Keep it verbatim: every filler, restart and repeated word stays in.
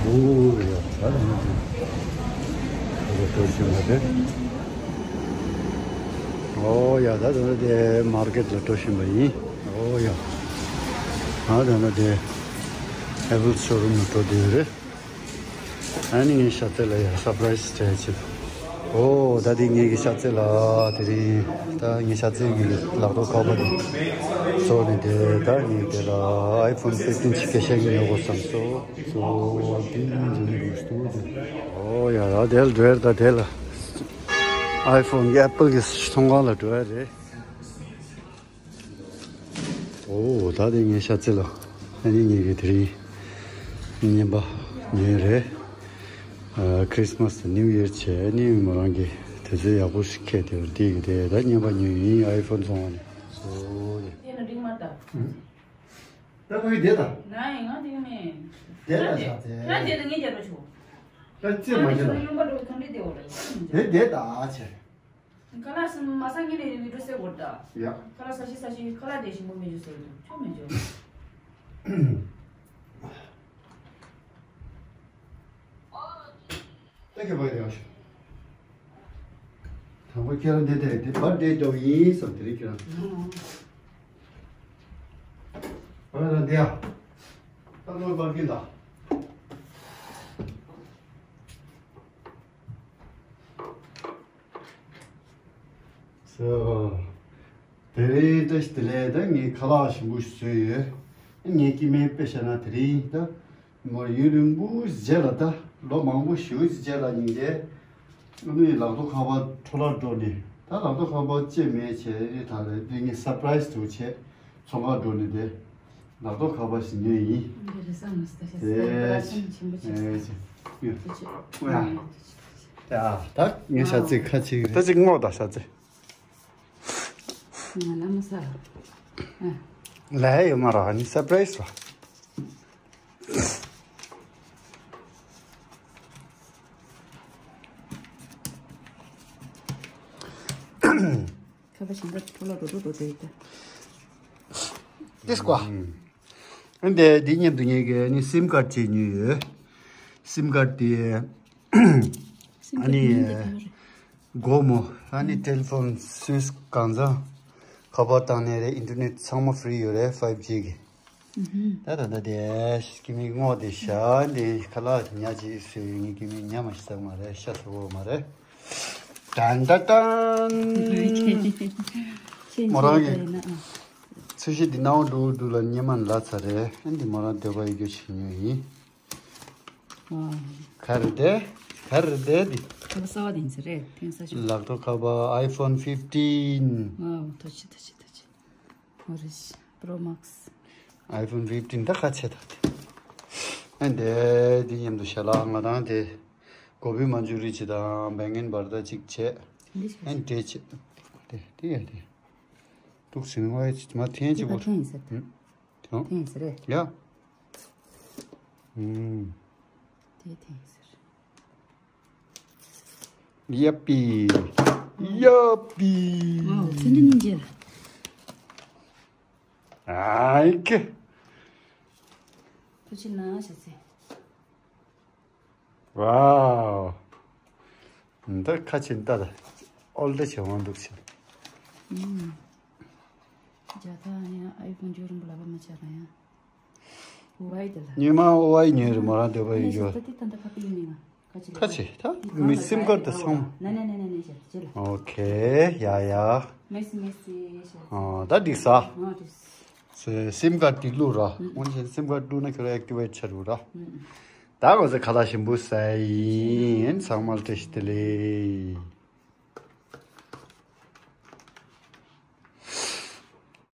ཨོ་ཡ་ད་ད་ལྟ་དེ་ཨོ་ཡ་ད་ད་ལྟ་དེ་མར་ཀེཊ་ལ་འགྲོ་བཞིན་པ་ཡིན། ཨོ་ཡ་ད་ད་ལྟ་དེ་ཨེ་པལ་ཤོ་རུམ་ལ་འགྲོ་བསྡད་ཡོད་རེད། ཨ་ནི་ངའི་ཤ་ཚ་ལ་ཡ་སར་པ་རའི་སི་སྤྲད་བྱེད། ཨོ་ད་དེ་ངེད་ཀྱི་ཤ་ཚ་ལ་དེ་རིང་ད་ངའི་ཤ་ཚའི་གི་ལག་ཐོག་ཁ་པར་དེ་བཙོང་ནས་དེ་ད་ངས་དེ་ལ་ཨའི་ཕོན་ཕིབ་ཊིན་ཅིག་སྐད་ཆ་ཉོ་དགོས་བསམ་སོང་། ཨོ་ཡ་ར་དེ་ལ་འགྲོ་ཡ་ད་དེ་ལ་ཨའི་ཕོན་གི་ཨེ་པལ་གི་ཚོང་ཁང་ལ་འགྲོ་ཡ་རེད། ཨོ་ད་དེ་ངའི་ཤ་ཚ་ལ་ཨ་ནི་ངེད་ཀྱི་དེ་རིང་རྔན་པ་ཉོས་རེད། ཨ་ཁྲི་སི་མ་སི་དང་ནིའུ་ཡར་བྱས་ནི་མོ་རང་གི་དུས་ཚོད་ཡག་པོ་ཞིག་འཁེལ་དེ་བར་དེ་གི་དེ་ད་རྔན་པ་ཉོས་ཡིན། ཨའི་ཕོན་བཙོང་བ་ནི་སོ་ཡ། དེ་ན་འགྲིག་མ་ད། ད་ཁོའི་དེ་ད། ང་ཡིན་ང་འགྲིག་མེད། དེ་ད་ཤ་ཚ། ད་དེ་ད་ངས་རྒྱབ་པ་ཆོག་ད་ཅི་མ་ང་ཤི་ལ། ཡོང་པ་འགྲོ་གང་འདྲ་དེ་འོ་རེད། དེ་དེ་ད་ཨ་ཆེ། ཁ་ལག་སུ་མ་ཟ་ངེས་ནས་མི་འགྲོ་ཟེར་གོ་ད། ཡ། ཁ་ལག་ཟ་ཤི་ཟ་ཤི་ཁ་ལག་དེ་ཞིམ་པོ་མི་འཇུ་ཟེར་གི་འདུག་ཆོ་མི་འཇུ། ད་ག་པར་ཡོང་ཤོག་དང་པོ་ཁྱེད་རང་འདི་དེ་དེ་བར་འདྲེ་འགྲོ་ཡིན་བསམ་དེ་རིང་ཁྱེད་རང་། བར་ལ་འདི་ཡ། ད་ལོ་བར་གི་ལ། སོ། དེ་རིང་བཀྲ་ཤིས་བདེ་ལེགས། ད་ངས་ཁ་ལག་ཞིམ་པོ་ཞིག་བཟོས་ཡོད། ངའི་སྐྱེ་དམན་དཔེ་བཤད་ན་དེ་རིང་ད་མོར་ཡུན་རིང་པོ་རྗེས་ལ་ད་ལོ་མང་པོ་ཞེ་པོ་ཅིག་རྗེས་ལ་སྙིང་རྗེ་ཨ་ནི་ལག་ཐོག་ཁ་པར་འཕྲོ་བརླག་འགྲོ་ནས་ད་ལག་ཐོག་ཁ་པར་ཅེས་མེད་བྱས་ད་རེད་དེ་ངས་སར་པ་རའི་སི་འདྲ་བྱས་ཚོང་ཁང་འགྲོ་ནས་དེ་ལག་ཐོག་ཁ་པར་ཞིག་ཉོས་ཡིན། འདི་རེད་བསམ་མི་སྲིད་ད་ཤ་ཚ་ལ་སེམས་ཆེན་པོ་བྱས་སོང་། ཨེ་ཅེ། ཨེ་ཅེ། ཨོ་ཡ། ད་ད་ངས་ཤ་ཚའི་ཁ་ཅིག་ད་ཅིག་སྔོག་ད་ཤ་ཚའི། ང་ལ་མ་ཟ། ཨ། ལས་ཡོད་མ་ར་ནི་སར་པ་རའི་སི་ར། ཁ་པར་ཞིག་འདི་ཐོག་ལ་འགྲོ་འགྲོ་འགྲོ་བསྡད་ཡོད་ད། ཏིས་ཀོ། ཨ་འདི་འདི་མཉམ་དུ་ངེད་ཀྱི་ནི་སིམ་ཀར་ཅིག་ཉོས་ཡོད། སིམ་ཀར་དེ་སིམ་ཨ་ནི་ཀར་དེ་མིང་དེ་ག་རེ། སྒོར་མོ་ཨ་ནི་ཊེ་ལི་ཕོན་སུའིཊ་གང་ཚང་ཁ་པར་བཏང་ནས་རེད། ཨིན་ཊར་ནེཊ་ཚང་མ་ཧྥི་རི་ཡོད་རེད། ཕའིབ་ཇི་གི། ད་ད་ད་དེ་ཀི་མི་སྔོག་དེ་ཤ་འདི་ཁ་ལག་དེ་ཉ་ཅིག་སུས་ངའི་ཀི་མི་ཉ་མ་ཞིག་ཟ་མ་རེད། ཤ་ཟ་བོ་མ་རེད། ཏན་ཏན་ཏན། མོ་རང་གི་ཚོས་གཞི་འདི་ནང་འགྲོ་འགྲོ་ལ་སྙེ་མ་ལ་ཚ་རེད། ཨ་འདི་མོ་རང་འདོད་པ་ཡོད་རྒྱུ་ཞིག་ཉོས་ཡིན། ཁ་རེད་དེ། ཁ་རེད་དེ་འདི། ཁ་པར་གསར་བ་དེ་ཡིན་ས་རེད། ཐེངས་གསར་ཤོག་ལག་ཐོག་ཁ་པར་ཨའི་ཕོན་ཕིབ་ཊིན། ཨོ་ཐུགས་རྗེ་ཆེ་ཐུགས་རྗེ་ཆེ་ཐུགས་རྗེ་ཆེ། ཨོ་རེད། པྲོ་མེག་སི། ཨའི་ཕོན་ཕིབ་ཊིན་ད་ཁ་ཆེ་ད་དེ། ཨ་འདི་འདི་མཉམ་དུ་ཤ་ལག་ང་དང་དེ་གོ་བི་མན་ཇུ་རི་ཅིག་དང་བེང་གན་བར་ད་ཅིག་བྱས། འདི་ཤ་ཨ་འདྲེ་བྱས། དེ་དེ་ཡ་དེ། ཏུག་སིན་ཝའི་ཅིག་མ་ཐེན་ཅིག་དེ་གོ། ད་ཐེན་ཡིན་ས་དེ། ཐེན་ཡིན་ས་རེད། ཡ། ཨུམ། དེ་ཐེན་ཡིན་ས་རེད། ཡ་པི། ཡ་པི། ཨོ་ཚེ་འདི་སྙིང་རྗེ། ཨའི་ཀེ། ཐུགས་རྗེ་གནང་ཤ་ཚའི། ཝའོ། འདི་ཁ་ཆེ་ད་ད། ཨོལ་ཌི་ཆེ་བ་འདུག་ཆེ། ཨུམ། ཇ་ད་ཡང་ཨའི་ཕོན་ཇོ་རུམ་བུ་ལ་བ་མ་ཆ་ད་ཡང་། ཨོ་ཝའི་དེ་ལ། ཉི་མ་ཨོ་ཝའི་ཉོས་རེད། མོ་རང་འདོད་པ་ཡོད་རྒྱུ། ད་དེ་ད་ད་ཁ་པི་ཡིན་ནི་ང་། ཁ་ཆེ་ལ། ཁ་ཆེ་ད་མི་སིམ་ཀར་དེ་ཚང་མ། ན་ན་ན་ན་ན་ཤ་ཆེ་ལ། ཨོ་ཁེ་ཡ་ཡ། མེ་སི་མེ་སི་ཤ། ཨོ་ད་འགྲིག་ས། ཨོ་འགྲིག་ས། སིམ་ཀར་དེ་བླུག་ར། ཨུམ། འོན་ཀྱང་སིམ་ཀར་བླུག་ན་ཁྱོད་རང་ཨེག་ཊི་ཝེ་ཊི་ཆགས་འགྲོ་ར། ཨུམ། ད་ང་ཚོ་ཁ་ལག་ཞིམ་པོ་ཟ་ཡིན། ཚང་མ་ལ་བཀྲ་ཤིས་བདེ་ལེགས།